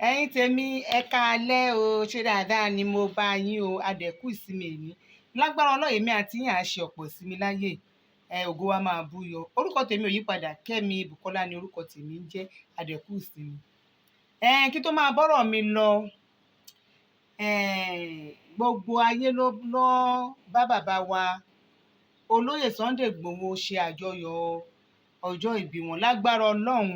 Ẹ̀yin tèmi, ẹ káalẹ́ o. Ṣé dáadáa ni mo bá yín o? A dẹ̀ kú ìsinmi èní. Lágbára Ọlọ́run, èmi àti yín á ṣe ọ̀pọ̀ ìsinmi láyé. Ẹ ògo wa máa búyọ. Orúkọ tèmi ò yípadà, Kẹ́mi Bùkọ́lá ni orúkọ tèmi ń jẹ́. A dẹ̀ kú ìsinmi. Ẹ kí tó máa bọ́rọ̀ mi lọ, gbogbo ayé ló bá bàbá wa Olóyè Sunday Igboho ṣe àjọyọ̀ ọjọ́ ìbí wọn. Lágbára Ọlọ́run,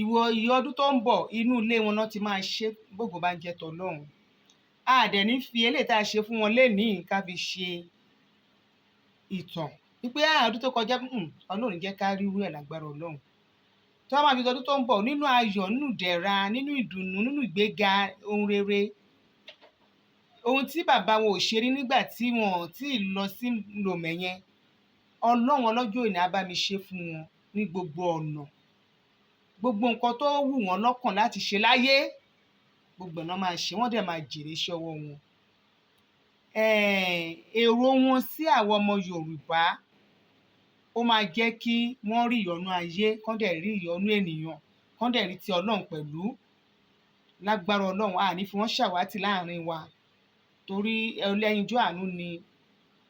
ìwọ iye ọdún tó ń bọ̀, inú ilé wọn náà ti máa ṣe, gbogbo bá ń jẹ́ tọlọ́run. A dẹ̀ ní fi eléyìí tá a ṣe fún wọn lénìí ká fi ṣe ìtàn wípé ọdún tó kọjá, Ọlọ́run jẹ́ ká rí irú ẹ̀ lágbára Ọlọ́run. Tí wọ́n máa fi ọdún tó ń bọ̀ nínú ayọ̀, nínú ìdẹ̀ra, nínú ìdùnnú, nínú ìgbéga, ohun rere, ohun tí bàbá wọn ò ṣe rí nígbà tí wọn ò tí ì lọ sí Lomé yẹn, Ọlọ́run ọlọ́jọ́ òní á bá mi ṣe fún wọn ní gbogbo ọ̀nà. Gbogbo nǹkan tó wù wọ́n lọ́kàn láti ṣe láyé, gbogbo ọ̀nà máa ṣe, wọ́n dẹ̀ máa jèrè iṣẹ́ ọwọ́ wọn. Èrò wọn sí àwọn ọmọ Yorùbá, ó máa jẹ́ kí wọ́n rí ìyọ́nú ayé, kán dẹ̀ rí ìyọ́nú ènìyàn, kán dẹ̀ rí ti Ọlọ́run pẹ̀lú. Lágbára Ọlọ́run, a ní fi wọ́n ṣàwátì láàrin wa, torí ẹlẹ́yinjú àánú ni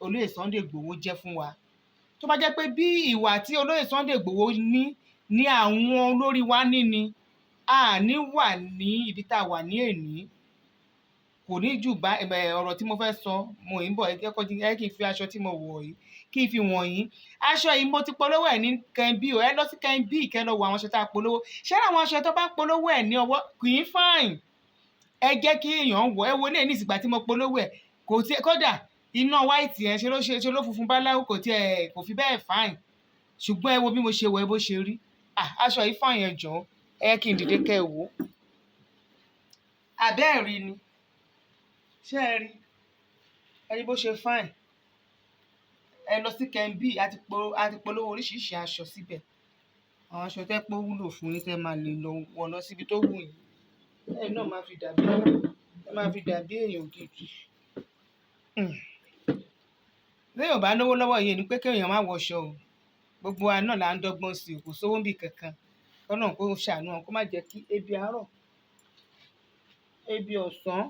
Olóyè Sunday Igboho jẹ́ fún wa. Tó bá jẹ́ pé bí ìwà tí Olóyè Sunday Igboho ní ní àwọn olórí wa ní ni, a ní wà ní ibi tá a wà ní èní. Kò ní jù bá ọ̀rọ̀ tí mo fẹ́ sọ, mo ń bọ̀. Ẹ kí n fi aṣọ tí mo wọ̀ yìí, kí n fi wọ̀nyí. Aṣọ yìí, mo ti polówó ẹ̀ ní Kẹ́ńbí o. Ẹ lọ sí Kẹ́ńbí, kẹ́ lọ wo àwọn aṣọ tá a polówó. Ṣé àwọn aṣọ tó bá polówó ẹ̀ ní ọwọ́ kì í fine? Ẹ jẹ́ kí èèyàn wọ̀. Ẹ wo ilé ní ìsìgbà tí mo polówó ẹ̀, kò tiẹ̀ kódà iná white yẹn ṣe ló ṣe ṣe ló funfun báláwo, kò tiẹ̀ kò fi bẹ́ẹ̀ fine. Ṣùgbọ́n ẹ wo bí mo ṣe wọ̀ ẹ, bó ṣe rí. Aṣọ yìí fine yẹn jọ̀ọ́. Ẹ kí n dìde kẹ́ ẹ wò. Àbẹ́ ẹ̀ rí ni? Ṣé ẹ rí? Ẹ rí bó ṣe fine? Ẹ lọ sí Kẹ́ńbí, a ti polówó oríṣiríṣi aṣọ síbẹ̀. Àwọn aṣọ tẹ́ pé ó wúlò fún yín, tẹ́ máa lè lọ wọ̀ lọ síbi tó wù yín. Ẹ̀yin náà máa fi dàbí, ẹ máa fi dàbí èèyàn gidi. Bí èèyàn ò bá lówó lọ́wọ́, ìyẹn ní pé kí èèyàn má wọṣọ o. Gbogbo wa náà là ń dọ́gbọ́n sí i, kò sówó níbì kankan. Kọ́lọ́run kó ṣàánú wọn, kó má jẹ́ kí ebi àárọ̀, ebi ọ̀sán,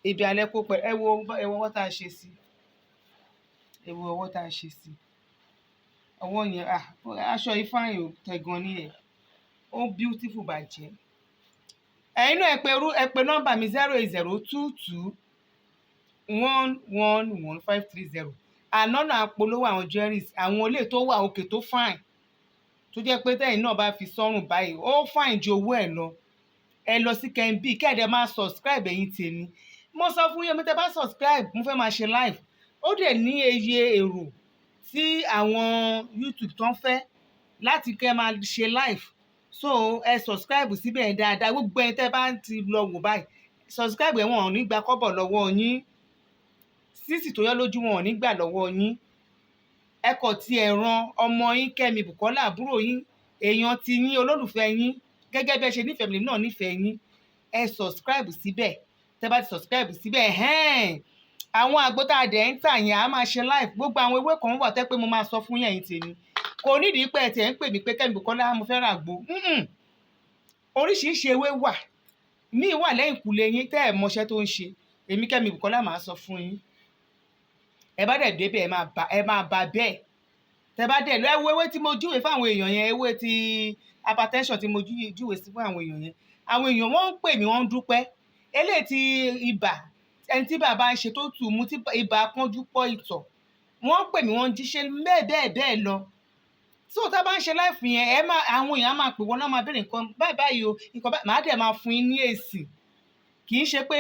ebi alẹ́ kó pẹ́. Ẹ wo ọwọ́ tá a ṣe sí. Ẹ wo ọwọ́ tá a ṣe sí. Ọwọ́ yẹn, aṣọ yìí fine o, tẹ̀gàn ni ẹ̀. Ó beautiful bàjẹ́. Ẹ̀yin náà ẹ pè nọ́mbà mi, 08022111530. Àná náà polówó àwọn jewelries, àwọn ilé tó wà òkè tó fine, tó jẹ́ pé tẹ́yin náà bá fi sọ́rùn báyìí, ó fine ju owó ẹ̀ lọ. Ẹ lọ sí Kẹ́ńbí, kẹ́ ẹ̀ máa subscribe. Ẹ̀yin tèmi, mo sọ fún yín, tẹ́ bá subscribe, mo fẹ́ máa ṣe live. Ó dẹ̀ ní iye èrò tí àwọn YouTube tó ń fẹ́ láti kẹ́ máa ṣe live. So ẹ subscribe síbẹ̀ dáadáa. Gbogbo ẹni tẹ́ bá ti lọ wò báyìí, subscribe ẹ̀, wọn ò ní gba kọ́bọ̀ lọ́wọ́ yín. Sísì tó yọ lójú, wọn ò ní gbà lọ́wọ́ yín. Ẹ kọ̀ tí ẹ ran ọmọ yín Kẹ́mi Bùkọ́lá, àbúrò yín, èèyàn ti yín, olólùfẹ́ yín, gẹ́gẹ́ bí ẹ ṣe nífẹ̀ẹ́ mi náà nífẹ̀ẹ́ yín. Ẹ subscribe síbẹ̀. Tẹ́ bá ti subscribe síbẹ̀, ẹ̀hẹ́n, àwọn àgbo tá a dẹ̀ ń tà yẹn, a máa ṣe live. Gbogbo àwọn ewé kan wà tẹ́ pé mo máa sọ fún yín. Ẹ̀yin tèmi, kò nídìí pé ẹ tiẹ̀ ń pè mí pé Kẹ́mi Bùkọ́lá, mo fẹ́ ra àgbo. Oríṣiríṣi ewé wà, míì wà lẹ́yìn kùlé yín tẹ́ ẹ̀ mọṣẹ́ tó ń ṣe. Èmi Kẹ́mi Bùkọ́lá máa sọ fún yín. Ẹ bá dẹ̀ débẹ̀, ẹ máa bá bẹ́ẹ̀. Tẹ́ bá dẹ̀ lọ, ẹ wo ewé tí mo júwe fáwọn èèyàn yẹn, ewé ti hypertension tí mo júwe sí fún àwọn èèyàn yẹn, àwọn èèyàn wọ́n ń pè mí, wọ́n ń dúpẹ́. Eléyìí ti ibà, ẹni tí bàbá ń ṣe tó tù mú, tí ibà pọ́njú pọ́ ìtọ̀, wọ́n ń pè mí, wọ́n ń jíṣẹ́ bẹ́ẹ̀ bẹ́ẹ̀ bẹ́ẹ̀ lọ. Tí o tá bá ń ṣe live yẹn, ẹ máa àwọn èèyàn á máa pè wọ́n náà, máa béèrè nǹkan báyìí báyìí o, nǹkan báyìí, màá dẹ̀ máa fún yín ní èsì. Kì í ṣe pé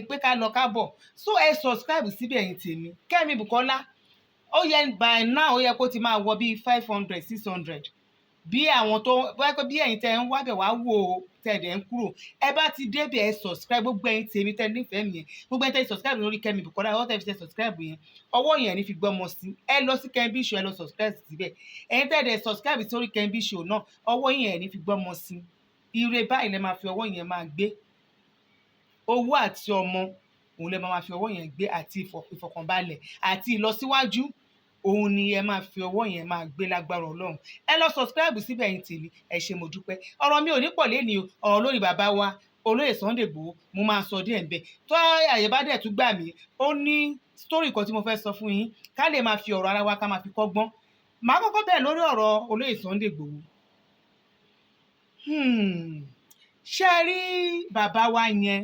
pé ká lọ ká bọ̀. So ẹ subscribe síbẹ̀. Ẹ̀yin tèmi, Kẹ́mi Bùkọ́lá, ó yẹ by now, ó yẹ kó ti máa wọ bíi 500, 600. Bí àwọn tó wáyé pé bí ẹ̀yin tẹ́ ń wábẹ̀ wá wò ó, tẹ́ ẹ̀ ń kúrò, ẹ bá ti débẹ̀, ẹ subscribe. Gbogbo ẹ̀yin tèmi tẹ́ nífẹ̀ẹ́ mi yẹn, gbogbo ẹ̀yin tẹ́ subscribe lórí Kẹ́mi Bùkọ́lá, ọwọ́ tẹ́ fi tẹ́ subscribe yẹn, ọwọ́ yẹn ní fi gbọ́mọ sí. Ẹ lọ sí Kẹ́mi Show, ẹ lọ subscribe síbẹ̀. Ẹ̀yin tẹ́ dẹ̀ subscribe sórí Kẹ́mi Show náà, ọwọ́ yẹn ní fi gbọ́mọ sí. Ire báyìí lẹ máa fi ọwọ́ yẹn máa gbé. Owó àti ọmọ òun lẹ máa fi ọwọ́ yẹn gbé, àti ìfọ̀kànbalẹ̀ àti ìlọsíwájú òun ni ẹ máa fi ọwọ́ yẹn máa gbé lágbára Ọlọ́run. Ẹ lọ subscribe síbẹ̀. Ẹ̀yin tèmi, ẹ ṣé, mo dúpẹ́. Ọ̀rọ̀ mi ò ní pọ̀ lẹ́ni o. Ọ̀rọ̀ lórí bàbá wa Olóyè Sunday Igboho, mo máa sọ díẹ̀ ńbẹ̀. Tó àyè bá dẹ̀ tún gbà mí, ó ní story kan tí mo fẹ́ sọ fún yín, ká lè máa fi ọ̀rọ̀ ara wa, ká máa fi kọ́gbọ́n. Màá kọ́kọ́ bẹ̀rẹ̀ lórí ọ̀rọ̀ Olóyè Sunday Igboho. Ṣé ẹ rí bàbá wa yẹn?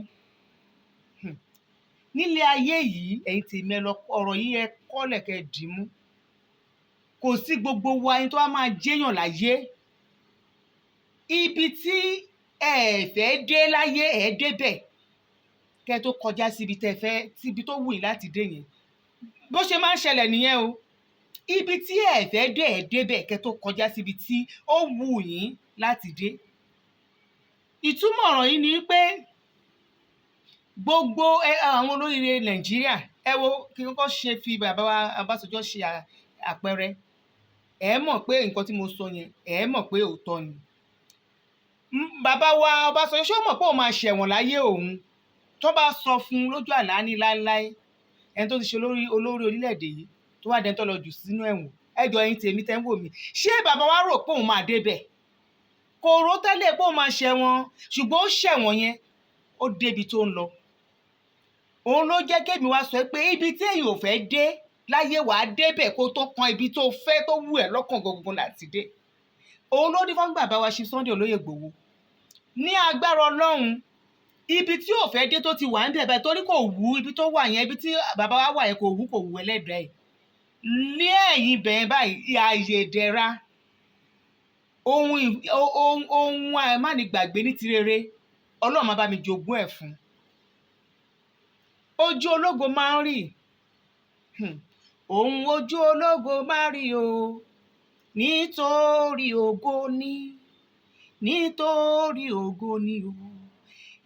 Nílé ayé yìí, ẹ̀yin tèmi, ẹ lọ ọ̀rọ̀ yìí, ẹ kọ́lẹ̀ kẹ́ ẹ dì í mú. Kò sí gbogbo wa, ẹni tó bá máa jẹ́yàn láyé, ibi tí ẹ fẹ́ dé láyé, ẹ débẹ̀ kẹ́ ẹ tó kọjá síbi tẹ́ fẹ́, síbi tó wù yín láti dé yẹn. Bó ṣe máa ń ṣẹlẹ̀ nìyẹn o. Ibi tí ẹ fẹ́ dé, ẹ débẹ̀ kẹ́ tó kọjá síbi tí ó wù yín láti dé. Ìtumọ̀ ọ̀rọ̀ yìí ni pé gbogbo àwọn olóríire Nàìjíríà, ẹ wo, kí n kọ́kọ́ ṣe fi bàbá wa Ọbásanjọ́ ṣe àpẹẹrẹ, ẹ mọ̀ pé nǹkan tí mo sọ yẹn, ẹ mọ̀ pé òótọ́ ni. Bàbá wa Ọbásanjọ́, ṣé ó mọ̀ pé òun máa ṣẹ̀wọ̀n láyé òun? Tó bá sọ fún un lójú àlá ní láéláé, ẹni tó ti ṣe olórí orílẹ̀-èdè yìí, tó wá dẹni tó lọ jù sínú ẹ̀wọ̀n. Ẹ jọ̀ọ́, ẹ̀yin tèmi tẹ́ ń wò mí, ṣé bàbá wa rò pé òun máa débẹ̀? Kò rò tẹ́lẹ̀ pé òun máa ṣẹ̀wọ̀n, ṣùgbọ́n ó ṣẹ̀wọ̀n yẹn, ó débi tó ń lọ. Òun ló jẹ́ kémi wá sọ pé ibi tí èèyàn ò fẹ́ dé láyé, wàá débẹ̀ kó tó kan ibi tó fẹ́, tó wù ẹ́ lọ́kàn gangan láti dé. Òun ló ní fún bàbá wa ṣe Sunday Olóyè Igboho. Ní agbára Ọlọ́run, ibi tí ò fẹ́ dé tó ti wà ń bẹ̀ báyìí, torí kò wú ibi tó wà yẹn, ibi tí bàbá wa wà yẹn kò wú, kò wú ẹlẹ́dàá ẹ̀ ní ẹ̀yìn bẹ̀rẹ̀ báyìí, ààyè ìdẹ̀ra, ohun àìmánigbàgbé ní ti rere, Ọlọ́run máa bá mi jogún ẹ̀ fún. Ojú ológo máa ń rí ohun ojú ológo máa rí o, nítorí ògo ni, nítorí ògo ni o,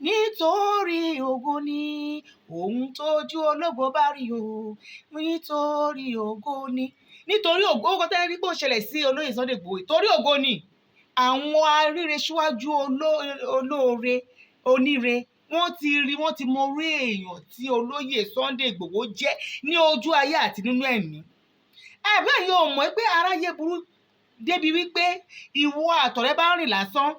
nítorí ògo ni. Ohun tójú ológo bá rí o, nítorí ògo ni, nítorí ògo. Ó kọ́ rí bó ṣẹlẹ̀ sí Olóyè Sunday Igboho, torí ògo ni. Àwọn aríre síwájú, olóore oníre, wọ́n ti rí, wọ́n ti mọ orí èèyàn tí Olóyè Sunday Igboho jẹ́ ní ojú ayé àti nínú ẹ̀mí. Àbẹ́ yóò mọ̀ pé aráyé burú débi wípé ìwọ àtọ̀rẹ́ bá ń rìn lásán,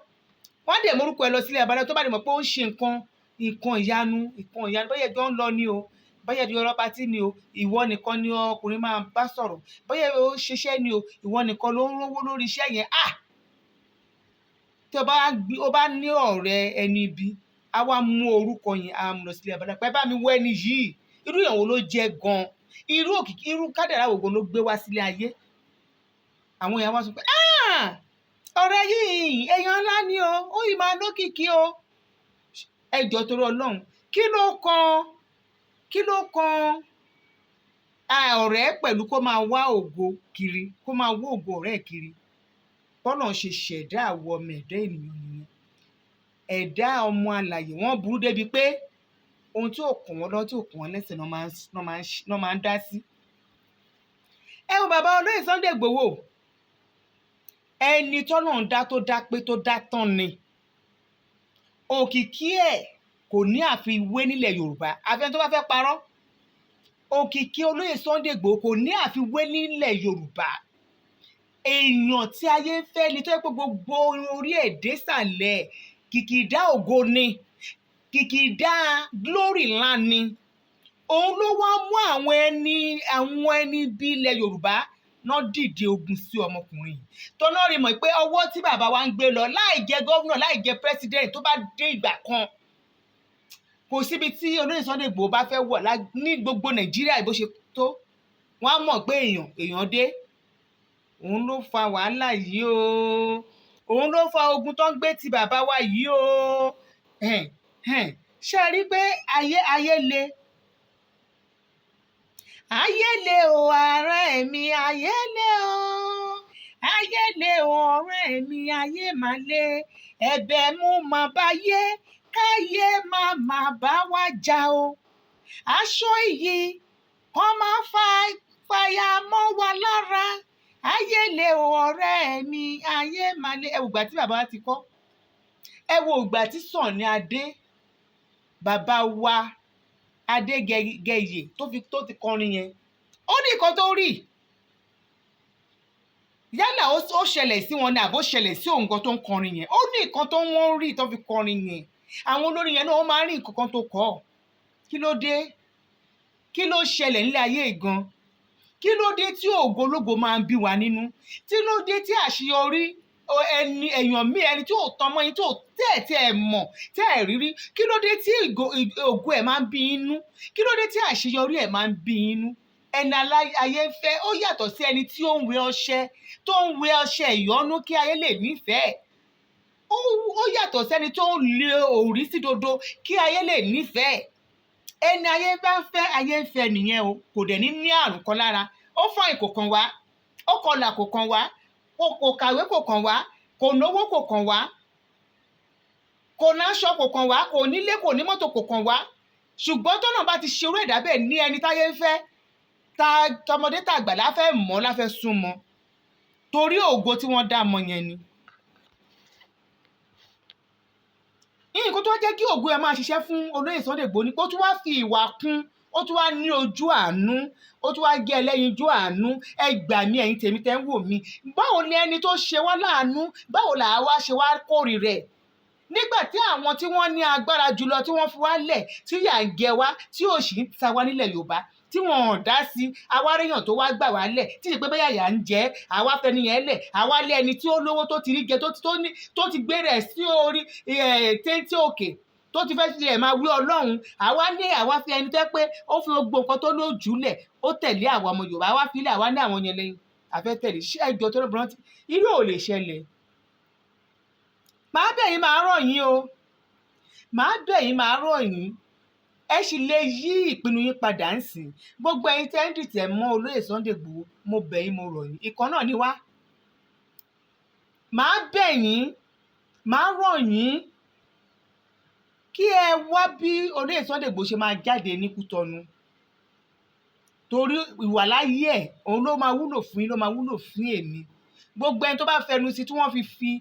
wọ́n dẹ̀ morúkọ ẹ lọ sílé abalẹ̀. Tó bá dẹ̀ mọ̀ pé ó ń ṣe nǹkan ìyanu, nǹkan ìyanu, bóyá ẹjọ́ ń lọ ni o, bóyá ẹjọ́ ọlọ́pàá tí ni o, ìwọ nìkan ni ọkùnrin máa bá sọ̀rọ̀, bóyá ó ṣiṣẹ́ ni o, ìwọ nìkan ló ń rówó lórí iṣẹ́ yẹn. Ah, tí o bá ní ọ̀rẹ́ ẹni ibi, á wá mú orúkọ yẹn, á mú lọ sílé abalẹ̀ pé bá mi wọ ẹni yìí, irú ìyàwó ló jẹ́ gan, irú òkìkí, irú kádàrá wo ló gbé wá sílé ayé. Àwọn èèyàn wá sọ pé, "Ah, ọ̀rẹ́ yìí, èèyàn ńlá ni o, ó yìí máa lókìkí o." Ẹ jọ̀ọ́, torí Ọlọ́run, kí ló kan ọ̀rẹ́ pẹ̀lú kó máa wá ògo kiri, kó máa wá ògo ọ̀rẹ́ kiri? Bọ́lá ṣe ṣẹ̀dá àwọ̀ ọmọ ẹ̀dá ènìyàn nìyẹn. Ẹ̀dá ọmọ alàyè, wọ́n burú débi pé ohun tí ò kàn wọ́n lọ́wọ́, tí ò kàn wọ́n lẹ́sẹ̀, náà máa ń dá sí. Ẹ wo bàbá Olóyè Sunday Igboho, ẹni tọ́lọ́run dá tó dá pé, tó dá tán ni. Òkìkí ẹ̀ kò ní àfiwé nílẹ̀ Yorùbá, àfẹn tó bá fẹ́ parọ́. Òkìkí Olóyè Sunday Igboho kò ní àfiwé nílẹ̀ Yorùbá. Èèyàn tí ayé ń fẹ́ ni, tó yẹ pé gbogbo orí ẹ̀ désàlẹ̀, kìkìdá ògo ni, kìkìdá glory ńlá ni. Òun ló wá mú àwọn ẹni bí ilẹ̀ Yorùbá náà dìde ogun sí ọmọkùnrin yìí, tọ́nà rí mọ̀ pé ọwọ́ tí bàbá wa ń gbé lọ, láì jẹ́ governor, láì jẹ́ president, tó bá dé ìgbà kan, kò síbi tí Olóyè Sunday Igboho bá fẹ́ wọ̀ ní gbogbo Nàìjíríà bó ṣe tó, wọ́n á mọ̀ pé èèyàn dé. Òun ló fa wàhálà yìí o, òun ló fa ogun tó ń gbé ti bàbá wa yìí o. Ṣe rí pé ayé le, ayé le o, ọ̀rẹ́ mi, ayé le o, ayé le o, ọ̀rẹ́ mi, ayé má le. Ẹ̀bẹ̀ mú má bá yé, káyé má má bá wa jà o. Aṣọ iyì kan máa fa fàyà mọ́ wa lára. Ayé le o, ọ̀rẹ́ mi, ayé má le. Ẹ wò ìgbà tí bàbá wa ti kọ́, ẹ wo ìgbà tí Sunny Adé, bàbá wa Adégẹyè, tó fi tó ti kọrin yẹn, ó ní nǹkan tó rí. Yálà ó ṣẹlẹ̀ sí wọn ni, àbó ṣẹlẹ̀ sí òun gan tó ń kọrin yẹn, ó ní nǹkan tó wọ́n rí tó fi kọrin yẹn. Àwọn olórin yẹn náà, wọ́n máa ń rí nǹkan kan tó kọ́. Kí ló dé? Kí ló ṣẹlẹ̀ nílé ayé gan? Kí ló dé tí ògo ológo máa ń bí wa nínú? Tí ló dé tí àṣeyọrí ẹni èèyàn míì, ẹni tí ò tán mọ́ yín, tí ò tẹ́ ẹ̀ tí ẹ̀ mọ̀, tẹ́ ẹ̀ rírí, kí ló dé tí ògo ẹ̀ máa ń bí inú? Kí ló dé tí àṣeyọrí ẹ̀ máa ń bí inú? Ẹni ayé ń fẹ́, ó yàtọ̀ sí ẹni tí ó ń wẹ ọṣẹ, tó ń wẹ ọṣẹ ìyọ́nú kí ayé lè nífẹ̀ẹ́. Ó yàtọ̀ sẹ́ni tó ń lé òrí sí dodo kí ayé lè nífẹ̀ẹ́. Ẹni ayé bá ń fẹ́, ayé ń fẹ́ nìyẹn o. Kò dẹ̀ ní ní àrùn kan lára. Ó fine, kò kàn wá. Ó kọlà, kò kàn wá. Kò kàwé, kò kàn wá. Kò náwó, kò kàn wá. Kò náṣọ, kò kàn wá. Kò nílé, kò ní mọ́tò, kò kàn wá. Ṣùgbọ́n tọ́nà bá ti ṣerú ẹ̀dá bẹ́ẹ̀ ní ẹni táyé ń fẹ́, ta tọmọdé tàgbà láfẹ́ mọ̀, láfẹ́ súnmọ́, torí ògo tí wọ́n dá mọ́ yẹn ni. Nǹkan tó jẹ́ kí ògo ẹ̀ máa ṣiṣẹ́ fún olóyè Sunday Igboho ni pé ó tún wá fi ìwà kún, ó tún wá ní ojú àánú, ó tún wá jẹ́ ẹlẹ́yinjú àánú. Ẹ gbà mí, ẹ̀yin tèmi tẹ́ ń wò mí, báwo ni ẹni tó ṣe wá láàánú, báwo là á wá ṣe wá kórìíra ẹ̀ nígbà tí àwọn tí wọ́n ní agbára jùlọ, tí wọ́n fi wá lẹ̀, tí yà ń jẹ wá, tí òṣì ń ta wá nílẹ̀ Yorùbá, tí wọn ò dá sí awáríyàn tó wá gbà wá lẹ̀, tí ìpè bẹ́yà yà ń jẹ́ àwa fẹni yẹn lẹ̀, àwa lé ẹni tí ó lówó, tó ti rí jẹ, tó ti gbé rẹ̀ sí orí téńté òkè, tó ti fẹ́ fi ẹ̀ máa wí Ọlọ́run, àwa ní àwa fi ẹni tẹ́ pé ó fi gbogbo nǹkan tó lójú lẹ̀, ó tẹ̀lé àwa ọmọ Yorùbá, àwa fi ilẹ̀, àwa ní àwọn yẹn lẹ́yìn àfẹ́ tẹ̀lé. Ṣé ẹjọ́ tó lọ́bùrán tí irú ò lè ṣẹlẹ̀? Màá bẹ̀ yín, màá rọ̀ yín o. Màá bẹ̀ yín, màá rọ̀ yín. Ẹ sì lè yí ìpinnu yín padà ń sìn. Gbogbo ẹ̀yin tẹ́ ń dìtẹ̀ mọ́ olóyè Sunday Igboho, mo bẹ̀ yín, mo rọ̀ yín. Ìkan náà ni wá. Màá bẹ̀ yín, màá rọ̀ yín kí ẹ wá bí olóyè Sunday Igboho ṣe máa jáde ní Kútọ́nù, torí ìwàláyé ẹ̀ òun ló máa wúlò fún yín, ló máa wúlò fún èmi. Gbogbo ẹni tó bá fẹnu sí tí wọ́n fi fi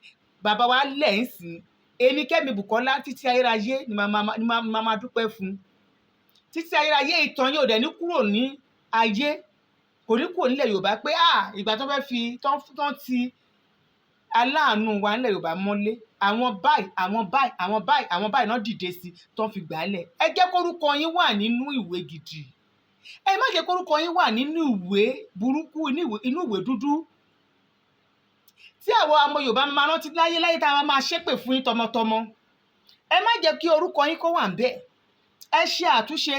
bàbá wa lẹ̀ ń sìn, èmi Kẹ́mi Bùkọ́lá, títí ayérayé ni màá máa dúpẹ́ fún títí ayérayé. Ìtàn yóò dẹ̀ ní kúrò ní ayé, kò ní kúrò nílẹ̀ Yorùbá pé ìgbà tó fẹ́ fi tán ti aláàánú wa nílẹ̀ Yorùbá mọ́lé, àwọn báyìí, àwọn báyìí, àwọn báyìí, àwọn báyìí náà dìde sí tán fi gbà á lẹ̀. Ẹ jẹ́ kórúkọ yín wà nínú ìwé gidi. Ẹ má jẹ́ kórúkọ yín wà nínú ìwé burúkú, inú ìwé dúdú tí àwọn ọmọ Yorùbá máa rántí láyé láyé, tá a máa ṣépè fún yín tọmọtọmọ. Ẹ má jẹ́ kí orúkọ yín kó wà ń bẹ̀. Ẹ ṣe àtúnṣe.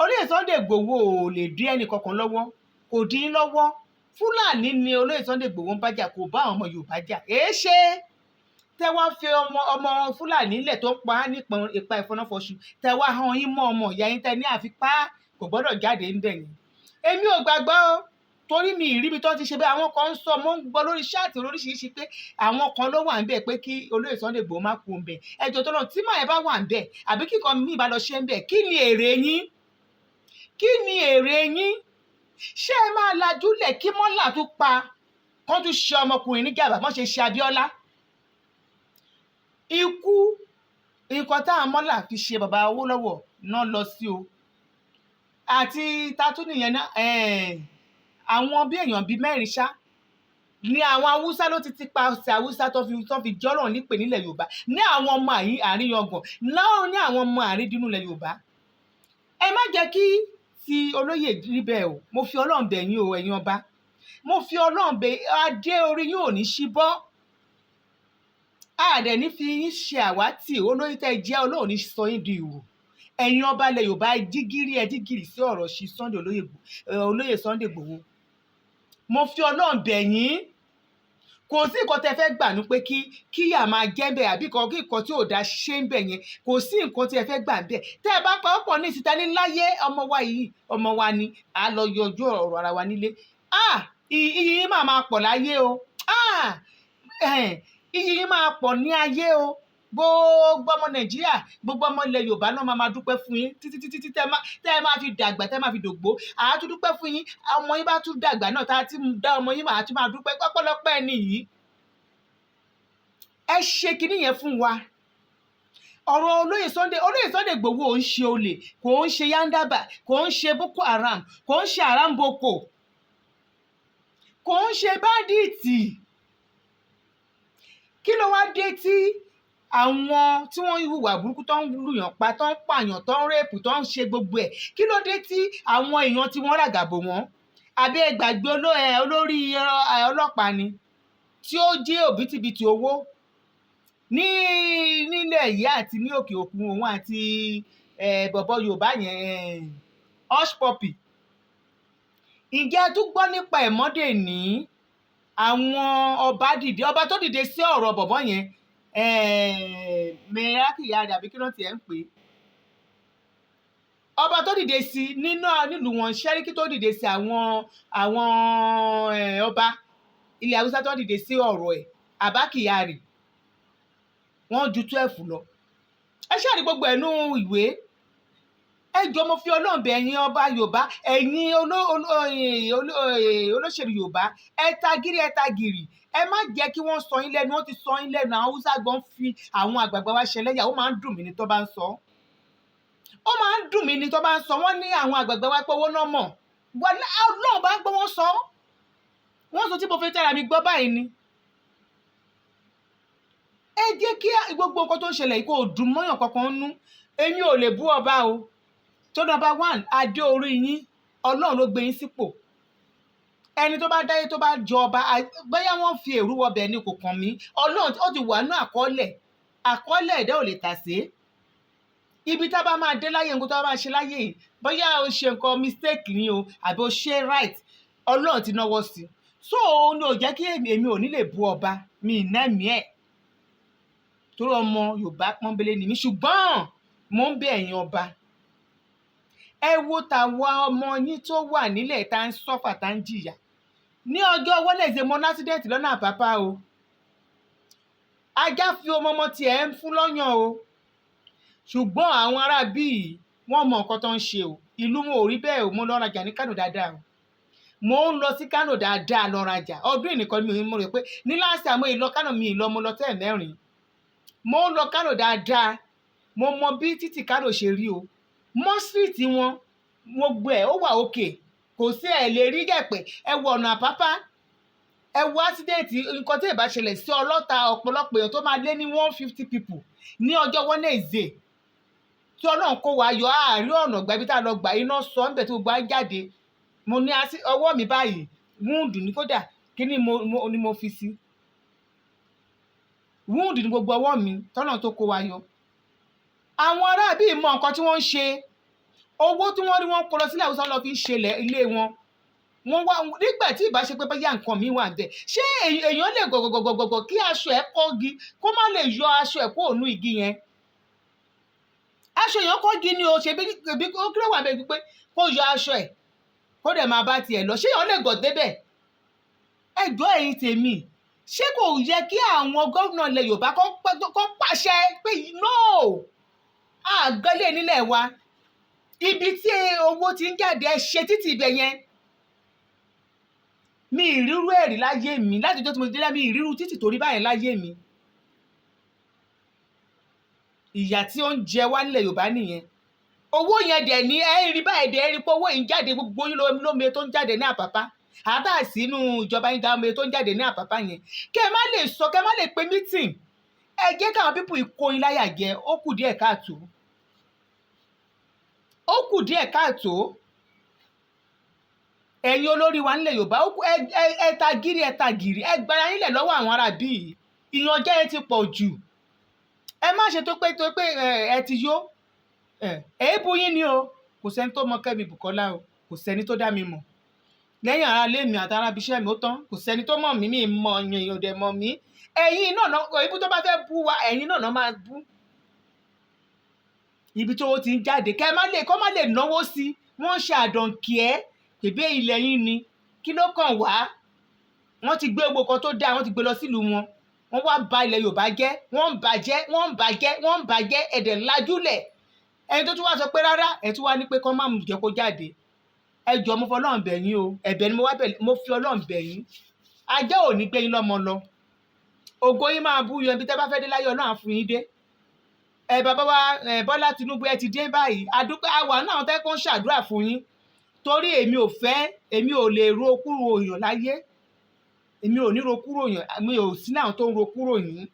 Olóyè Sunday Igboho ò lè dí ẹnì kankan lọ́wọ́, kò dín in lọ́wọ́. Fúlàní ni olóyè Sunday Igboho ń bá jà, kò bá àwọn ọmọ Yorùbá jà. Èé ṣe tẹ wá fi ọmọ ọmọ Fúlàní lẹ̀ tó ń pa á nípa ipa ìfọnáfọṣù, tẹ wá han yín mọ́ ọmọ ìyá yín, tẹ ní àfipá kò gbọ́dọ̀ jáde ń bẹ̀ yẹn? Èmi ò gbàgbọ́ o, torí mi ìríbi tó ti ṣe bẹ́ẹ̀. Àwọn kan ń sọ, mo ń gbọ́ lórí chat lóríṣiríṣi pé àwọn kan ló wà ń bẹ̀ pé kí olóyè Sunday Igboho má kú ń bẹ̀. Ẹjọ́ tó lọ tí màá bá wà ń bẹ̀, àbí kíkan mi bá lọ ṣe ń bẹ̀, kí ni èrè yín? Kí ni èrè yín? Ṣé ẹ máa lajúlẹ̀ kí mọ́là tún pa kán tún ṣe ọmọkùnrin ní gàbà bọ́n ṣe ṣe Abíọ́lá? Ikú nǹkan táwọn mọ́là fi ṣe bàbá Awólọ́wọ̀ náà lọ sí o, àti tatú nìyẹn náà. Àwọn bí èèyàn bíi mẹ́rin ṣá ní àwọn Haúsá ló ti pa ọ̀sẹ̀ Haúsá tó fi jọ́rọ̀ nípè nílẹ̀ Yorùbá, ní àwọn ọmọ àárín yangàn náà, ní àwọn ọmọ àárín dínú ilẹ̀ Yorùbá. Ẹ má jẹ́ kí ti olóyè rí bẹ́ẹ̀ o. Mo fi Ọlọ́run bẹ̀ yín o. Ẹ̀yin ọba, mo fi Ọlọ́run bẹ̀. Adé orí yín ò ní ṣí bọ́, àdẹ̀ ní fi yín ṣe àwátì. Olóyè tẹ́ jẹ́, Ọlọ́run ní sọ yín di ìrù. Ẹ̀yin ọba ilẹ̀ Yorùbá, ẹ jí gírí, ẹ jí gìrì sí ọ̀rọ̀ sí Sunday olóyè Sunday Igboho. Mo fi Ọlọ́run bẹ̀ yín. Kò sí nǹkan tẹ́ fẹ́ gbà ní pé kí kíyà máa jẹ́ ń bẹ̀, àbí kan kí nǹkan tí ò dáa ṣe ń bẹ̀ yẹn. Kò sí nǹkan tí ẹ fẹ́ gbà ń bẹ̀. Tẹ́ ẹ bá pa ọ̀pọ̀ ní ìsìta ní láyé, ọmọ wa yìí, ọmọ wa ni, à lọ yọjú ọ̀rọ̀ ara wa nílé. Ah, iyì yín máa máa pọ̀ láyé o. Ah, iyì yín máa pọ̀ ní ayé o. Gbogbo ọmọ Nàìjíríà, gbogbo ọmọ ilẹ̀ Yorùbá náà máa máa dúpẹ́ fún yín títí títí tí tẹ́ ẹ máa fi dàgbà, tẹ́ ẹ máa fi dògbó. Àá tún dúpẹ́ fún yín. Ọmọ yín bá tún dàgbà náà, tá a ti dá ọmọ yín, máa tún máa dúpẹ́ pọ́pọ́lọpẹ́ ẹni yìí. Ẹ ṣe kinní yẹn fún wa. Ọ̀rọ̀ olóyè Sunday Igboho ò ń ṣe olè, kò ń ṣe yándàbà, kò ń ṣe Boko Haram, kò ń ṣe Aramboko, kò ń ṣe bandit. Kí ló wá dé tí Àwọn tí wọ́n hùwà burúkú, tó ń lùyàn pa, tó ń pààyàn, tó ń rape, tó ń ṣe gbogbo ẹ̀, kí ló dé tí àwọn èèyàn tí wọ́n ràgàbò wọ́n? Àbí ẹ gbàgbé olórí ọlọ́pàá ni tí ó jí òbítíbitì owó ní nílẹ̀ yìí àti ní òkè òkun, òun àti bọ̀bọ̀ Yorùbá yẹn, Hush Puppy? Ǹjẹ́ ẹ tún gbọ́ nípa ẹ̀mọ́dé ní àwọn ọba dìde, ọba tó dìde sí ọ̀rọ̀ bọ̀bọ̀ yẹn, Mẹ́rákìyà àbí kí ló tiẹ̀ ń pè é, ọba tó dìde sí nínú nílùú wọn, Sẹ́ríkì, tó dìde sí àwọn ọba ilẹ̀ Haúsá tó dìde sí ọ̀rọ̀ ẹ̀, Abba Kyari, wọ́n ju 12 lọ. Ẹ ṣáà rí gbogbo ẹ̀nu ìwé. Ẹ jọ̀ọ́, mo fi Ọlọ́run bẹ̀ ẹ̀yin ọba Yorùbá, ẹ̀yin olóṣèlú Yorùbá, ẹ ta gírí, ẹ ta gìrì. Ẹ má jẹ́ kí wọ́n sọ yín lẹ́nu. Wọ́n ti sọ yín lẹ́nu. Àwọn Haúsá gan fi àwọn àgbààgbà wa ṣẹlẹ́yà. Ó máa ń dùn mí ní tó bá ń sọ, ó máa ń dùn mí ní tó bá ń sọ. Wọ́n ní àwọn àgbààgbà wa pé owó náà mọ̀. Ọlọ́run bá ń gbọ́, wọ́n sọ, wọ́n sọ tí mo fi tẹ́ra mi gbọ́ báyìí ni. Ẹ jẹ́ kí gbogbo nǹkan tó ń ṣẹlẹ̀ yìí kò dùn mọ́yàn kankan nú. Èmi ò lè bú ọba o. Tó number one, adé orí yín, Ọlọ́run ló gbé yín sípò. Ẹni tó bá dáyé tó bá jọ ọba, bóyá wọ́n fi èrú wọbẹ̀ ni, kò kàn mí. Ọlọ́run ó ti wà nínú àkọọ́lẹ̀, àkọọ́lẹ̀ ẹ̀dá ò lè tà sí ibi tá a bá máa dé láyé. Nǹkan tó bá máa ṣe láyé yìí, bóyá o ṣe nǹkan mistake ni o àbí o ṣe right, Ọlọ́run ti náwó sí. So òun ni ò jẹ́ kí èmi ò ní lè bú ọba mi ìnẹ́mìí ẹ̀, torí ọmọ Yorùbá pọ́nbélé ni mí. Ṣùgbọ́n mò ń bẹ̀ ẹ̀yin ọba, ẹ wo tàwa ọmọ yín tó wà nílẹ̀, tá ń suffer, tá ń jìyà. Ní ọjọ́ Wednesday, mo ní accident lọ́nà Àpápá o. Ajá fi ọmọ ọmọ tiẹ̀ ń fún lọ́yàn o. Ṣùgbọ́n àwọn ará bíi wọ́n mọ nǹkan tó ń ṣe o. Ìlú wọn ò rí bẹ́ẹ̀ o. Mo lọ rajà ní Kánò dáadáa o. Mo ń lọ sí Kánò dáadáa lọ rajà. Ọdún ìnìkan mi mo rò pé ní láti àmọ́ ìlọ Kánò mi ìlọ, mo lọ tẹ́ẹ̀ mẹ́rin. Mo ń lọ Kánò dáadáa. Mo mọ bí títì Kánò ṣe rí o. Mọ́ street wọn, gbogbo ẹ̀ ó wà òkè, kò sí ẹ̀ lè rí yẹ̀pẹ̀. Ẹ wọ ọ̀nà Àpápá, ẹ wo accident, nǹkan tí ìbá ṣẹlẹ̀ sí ọlọ́ta, ọ̀pọ̀lọpọ̀ èèyàn tó máa lé ní 150 people ní ọjọ́ Wednesday tí Ọlọ́run kó wa yọ. Àárín ọ̀nà gbà ibi tá a lọ gbà, iná sọ ńbẹ̀ tí gbogbo á jáde. Mo ní ọwọ́ mi báyìí, wound ní kódà. Kí ni mo fi sí wound ní gbogbo ọwọ́ mi, tọ́nà tó kó wa yọ. Àwọn aráàbí mọ nǹkan tí wọ́n ń ṣe. Owó tí wọ́n rí, wọ́n kó lọ sílẹ̀ Haúsá, lọ fi ń ṣe ilé wọn. Wọ́n wá nígbà tí ìbá ṣe pé bóyá nǹkan mi wà bẹ́ẹ̀. Ṣé èèyàn lè gọ̀gọ̀gọ̀gọ̀ kí aṣọ ẹ̀ kọ́gi, kó má lè yọ aṣọ ẹ̀ kó ònú igi yẹn? Aṣọ èèyàn kọ́gi ni o. Ṣe bí ó kí ló wà bẹ́ẹ̀ pé kó yọ aṣọ ẹ̀, kó dẹ̀ máa bá tiẹ̀ lọ? Ṣé èèyàn lè gọ̀ débẹ̀? Ẹ jọ̀ọ́, ẹ̀yin tèmi, ṣé kò yẹ kí àwọn gómìnà ilẹ̀ Yorùbá kó pàṣẹ pé no, àgọ́lé nílẹ̀ wa, ibi tí owó ti ń jáde, ẹ ṣe títì ibẹ̀ yẹn? Mi ìrírú ẹ̀rí láyé mi láti ọjọ́ tí mo ti dé. Mi ìrírú títì torí báyìí láyé mi. Ìyà tí ó ń jẹ wá nílẹ̀ Yorùbá nìyẹn. Owó yẹn dẹ̀ ní ẹ rí báyìí, dẹ̀ rí pé owó yìí ń jáde. Gbogbo yín lómi tó ń jáde ní Àpápá, àtà sínú ìjọba yín dá omi tó ń jáde ní Àpápá yẹn. Kẹ́ ẹ má lè sọ, kẹ́ ẹ má lè pe meeting, ẹ jẹ́ káwọn people kó yín láyà jẹ. Ó kù díẹ̀ káàtó, ó kù díẹ̀ káàtó. Ẹ̀yin olórí wa nílẹ̀ Yorùbá, ẹ ta gírí, ẹ ta gìrì, ẹ gbára yín lẹ̀ lọ́wọ́ àwọn ará bíi. Ìyànjẹ yẹn ti pọ̀ jù. Ẹ má ṣe tó pé ẹ ti yó. Èébú yín ni o. Kò sẹ́ni tó mọ Kẹ́mi Bùkọ́lá o. Kò sẹ́ni tó dá mi mọ̀ lẹ́yìn ara ilé mi àti arábíṣẹ́ mi. Ó tán. Kò sẹ́ni tó mọ̀ mí. Mi mọ̀ èèyàn dẹ̀ mọ̀ mí. Ẹ̀yin náà, èébú tó bá fẹ́ bú wa, ẹ̀yin náà máa bú. Ibi tí owó ti ń jáde, kẹ́ ẹ má lè kọ́ má lè náwó sí. Wọ́n ń ṣe àdànkì ẹ́ pèbé ilẹ̀ yín ni. Kí ló kàn wá? Wọ́n ti gbé gbogbo kan tó dáa, wọ́n ti gbé lọ sílùú wọn. Wọ́n wá ba ilẹ̀ Yorùbá jẹ́. Wọ́n ń bàjẹ́, wọ́n ń bàjẹ́, wọ́n ń bàjẹ́. Ẹ̀dẹ̀ lajúlẹ̀. Ẹni tó tún wá sọ pé rárá, ẹ̀ tún wá ní pé kọ́ má jẹ́ kó jáde. Ẹ jọ̀ọ́, mo fọlọ́run bẹ̀ yín o. Ẹ̀bẹ̀ ni mo wá bẹ̀. Mo fi Ọlọ́run bẹ̀ yín. Ajá ò ní gbé yín lọ́mọ lọ. Ògo yín máa bú yan. Ibi tẹ́ bá fẹ́ dé láyé, Ọlọ́run á fún yín dé. Ẹ bàbá wa, ẹ Bọ́lá Tinubu, ẹ ti dé báyìí. Àdúpẹ́ àwa náà tẹ́ kó ń ṣàdúrà fún yín, torí èmi ò fẹ́, èmi ò lè ro kúrò èèyàn láyé. Èmi ò ní ro kúrò èèyàn. Mi ò sí náà tó ń ro kúrò yín.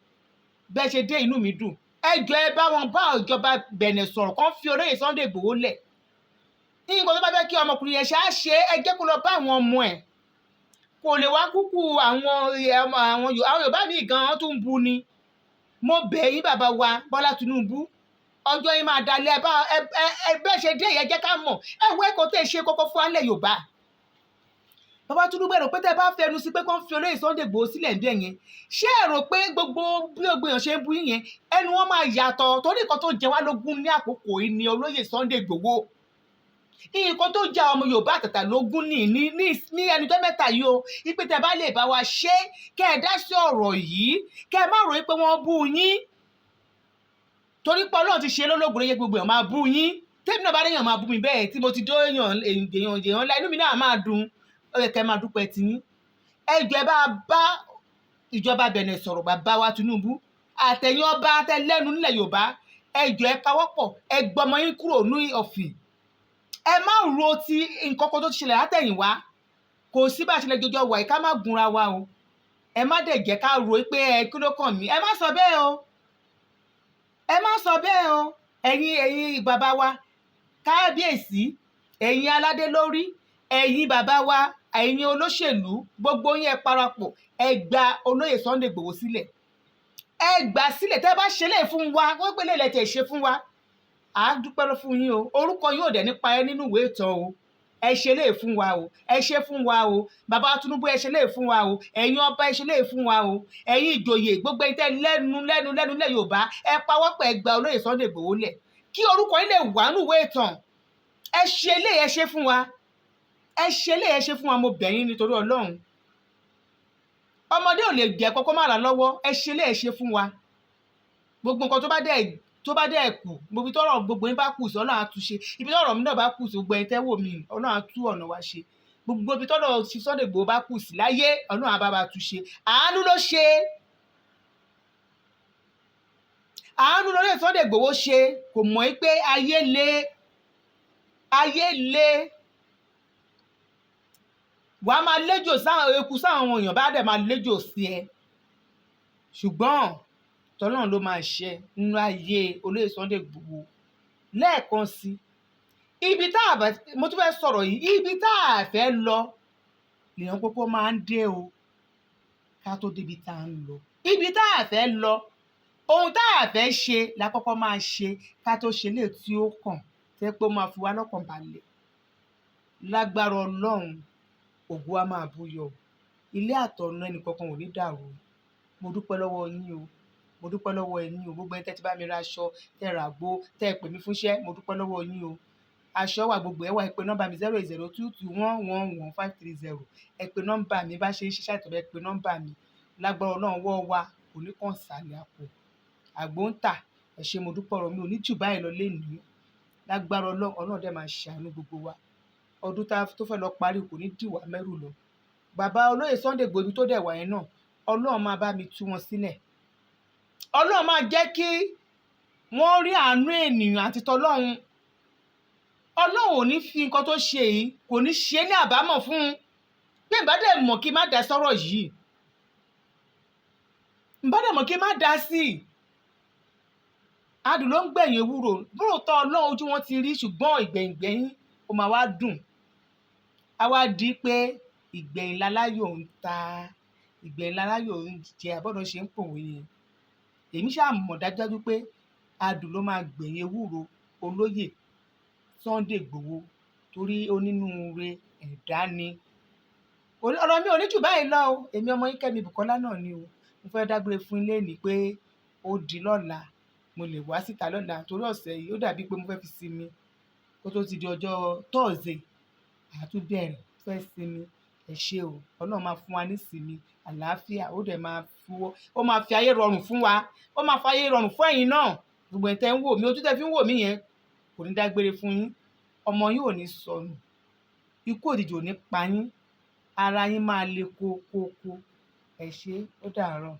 Bẹ́ẹ̀ ṣe dé, inú mi dùn. Ẹ jọ, ẹ bá wọn bá ìjọba Bẹ̀nẹ̀ sọ̀rọ̀ kán fi olóyè Sunday Igboho lẹ̀. Nǹkan tó bá fẹ́ kí ọmọkùnrin yẹn ṣe á ṣe, ẹ jẹ́ kó lọ bá àwọn ọmọ ẹ̀. Kò lè wá kúkú àwọn Yorùbá mi gan-an tún ń bu ni. Mo bẹ̀ yín, bàbá wa Bọ́lá Tinubu, ọjọ́ yín máa dalẹ̀. Ẹ bá ẹ bẹ́ẹ̀ ṣe dé yẹn, jẹ́ ká mọ̀. Ẹ wo ẹ̀kọ́ tẹ́ ẹ ṣe kọ́kọ́ fún alẹ́ Yorùbá. Bàbá Tinubu, ẹ rò pé tẹ́ bá fẹnu sí pé kó ń fi olóyè Sunday Igboho sílẹ̀ ń bí ẹ̀yẹn, ṣé ẹ rò pé gbogbo bí gbogbo èèyàn ṣe ń bú yín yẹn, ẹnu wọn máa yàtọ̀? Torí nǹkan tó jẹ wá lógún ní àkókò yìí ni olóyè Sunday Igboho. Nǹkan tó jẹ ọmọ Yorùbá àtàtà lógún ní ẹnujọ́ mẹ́ta yìí o, ipe tẹ́ bá lè bá wa ṣe, kẹ́ ẹ dá sí ọ̀rọ̀ yìí, kẹ́ ẹ má rò pé wọ́n bú yín, torí pé Ọlọ́run ti ṣe lólógun lóye, gbogbo èèyàn máa bú yín. Tèmi náà bá déyàn máa bú mi bẹ́ẹ̀, tí mo ti dó èèyàn èèyàn èèyàn ńlá, inú mi náà máa dùn. Ó yẹ kẹ́ máa dúpẹ́ tiyín. Ẹ jọ̀ọ́, ẹ bá bá ìjọba Bẹ̀nẹ̀ sọ̀rọ̀. Bàbá wa Tinubu àtẹ̀yìn ọba tẹ lẹ́nu nílẹ̀ Yorùbá, ẹ jọ̀ọ́, ẹ pawọ́pọ̀, ẹ gbọmọ yín kúrò ní ọ̀fìn. Ẹ má ro ti nǹkan kan tó ti ṣẹlẹ̀ látẹ̀yìnwá. Kò sí bá a ṣe lè jọjọ wà yìí ká má gunra wa o. Ẹ má dẹ̀ jẹ́ ká ro pé ẹ kí ló kàn mí. Ẹ má sọ bẹ́ẹ̀ o, ẹ má sọ bẹ́ẹ̀ o. Ẹ̀yin bàbá wa kábíyèsí, ẹ̀yin aládé lórí, ẹ̀yin bàbá wa, ẹ̀yin olóṣèlú, gbogbo yín, ẹ parapọ̀, ẹ gba olóyè Sunday Igboho sílẹ̀. Ẹ gbà sílẹ̀. Tẹ́ bá ṣe lè fún wa, wọ́n pè lè tẹ̀ ṣe fún wa, à á dúpẹ́ fún yín o. Orúkọ yóò dẹ̀ nípa ẹ nínú ìwé ìtàn o. Ẹ ṣe lè fún wa o, ẹ ṣe fún wa o. Bàbá Tinubu, ẹ ṣe lè fún wa o. Ẹ̀yin ọba, ẹ ṣe lè fún wa o. Ẹ̀yin ìjòyè, gbogbo ẹ̀yin tẹ́ lẹ́nu lẹ́nu lẹ́nu lẹ́ Yorùbá, ẹ pawọ́pọ̀, ẹ gba olóyè Sunday Igboho lẹ̀ kí orúkọ yín lè wà nínú ìwé ìtàn. Ẹ ṣe lè, ẹ ṣe fún wa, ẹ ṣe lè, ẹ ṣe fún wa. Mo bẹ̀ yín nítorí Ọlọ́run. Ọmọdé ò lè jẹ́ kọ́kọ́ má ra lọ́wọ́. Ẹ ṣe lè, ẹ ṣe fún wa. Gbogbo nǹkan tó bá dẹ̀ kù, gbogbo tọ́rọ̀ gbogbo yín bá kù sí, Ọlọ́run á tún ṣe. Ibi tọ́rọ̀ mi náà bá kù sí, gbogbo ẹ̀yin tẹ́ wò mí, Ọlọ́run á tú ọ̀nà wa ṣe. Gbogbo ibi tọ́rọ̀ sí Sunday Igboho bá kù sí láyé, Ọlọ́run á bá wa tún ṣe. Àánú ló ṣe, àánú lórí Sunday Igboho ṣe. Kò mọ̀ pé ayé le, ayé le. Wàá máa léjò sáwọn eku sáwọn èèyàn bá dẹ̀ máa léjò sí ẹ, ṣùgbọ́n tọ́lọ́run ló máa ṣe nínú ayé olóyè Sunday Igboho. Lẹ́ẹ̀kan sí, ibi tá a bá, mo tún fẹ́ sọ̀rọ̀ yìí, ibi tá a fẹ́ lọ lèèyàn kókó máa ń dé o. Ká tó débi tá a ń lọ, ibi tá a fẹ́ lọ, ohun tá a fẹ́ ṣe la kọ́kọ́ máa ṣe ká tó ṣe lè tí ó kàn tẹ́ pé ó máa fi wá lọ́kàn balẹ̀. Lágbára Ọlọ́run, ògo á máa búyọ. Ilé àtọ̀nà ẹnìkankan ò ní dàrú. Mo dúpẹ́ lọ́wọ́ yín o, mo dúpẹ́ lọ́wọ́ yín o. Gbogbo ẹni tẹ́ ti bá mi ra aṣọ, tẹ́ ra àgbo, tẹ́ pè mí fúnṣẹ́, mo dúpẹ́ lọ́wọ́ yín o. Aṣọ wà, gbogbo ẹ̀ wà. Ẹ pè nọ́mbà mi, 08022111530. Ẹ pè nọ́mbà mi. Bá ṣe ń ṣiṣẹ́ àìtọ́, ẹ pè nọ́mbà mi. Lágbára Ọlọ́run, wọ́ wa kò ní kàn sàlẹ̀ àpò àgbo ń tà. Ẹ ṣé, mo dúpẹ́. Ọ̀rọ̀ mi ò ní jù báyìí lọ lénìí. Lágbára Ọlọ́run, Ọlọ́run dẹ̀ máa ṣàánú gbogbo wa. Ọdún tá tó fẹ́ lọ parí kò ní dìwà mẹ́rù lọ. Bàbá olóyè Sunday Igboho tó dẹ̀ wà yẹn náà, Ọlọ́run máa bá mi tú wọn sílẹ̀. Ọlọ́run máa jẹ́ kí wọ́n rí àánú ènìyàn àti tọlọ́run. Ọlọ́run ò ní fi nǹkan tó ṣe yìí, kò ní ṣe ní àbámọ̀ fún un. Pé ìbá dẹ̀ mọ̀ kí n má dá sọ́rọ̀ yìí, ìbá dẹ̀ mọ̀ kí n má dá sí i. Adùn ló ń gbẹ̀yìn ewúro. Bóòtọ́ Ọlọ́run ojú wọn ti rí, ṣùgbọ́n ìgbẹ̀yìngbẹ̀yìn ó máa wá dùn. Á wá di pé ìgbẹ̀yìn láláyò ń ta, ìgbẹ̀yìn láláyò ń jẹ. Àbọ̀dọ̀ ṣe ń pòwe yẹn, èmi ṣáà mọ̀ dájúdájú pé adùn ló máa gbẹ̀yìn ewúro olóyè Sunday Igboho, torí onínúure ẹ̀dá ni. Ọ̀rọ̀ mi ò ní jù báyìí lọ o. Èmi ọmọ yín Kẹ́mi Bùkọ́lá náà ni o. Mo fẹ́ dágbére fún ilé ní pé ó di lọ́la. Mo lè wá síta lọ́la torí ọ̀sẹ̀ yìí ó dàbí pé mo fẹ́ fi sinmi kó tó ti di ọjọ́ Thursday àtúbẹ̀rẹ̀ fẹ́ sinmi. Ẹ ṣé o. Ọlọ́run máa fún wa ní ìsinmi, àlàáfíà. Ó dẹ̀ máa fún, ó máa fi ayé rọrùn fún wa, ó máa fi ayé rọrùn fún ẹ̀yin náà. Gbogbo ẹ̀ tẹ́ ń wò mí, ojú tẹ́ fi ń wò mí yẹn kò ní dágbére fún yín. Ọmọ yín ò ní sọnù, ikú òjijì ò ní pa yín, ara yín máa le kókókó. Ẹ ṣé, ó dàárọ̀.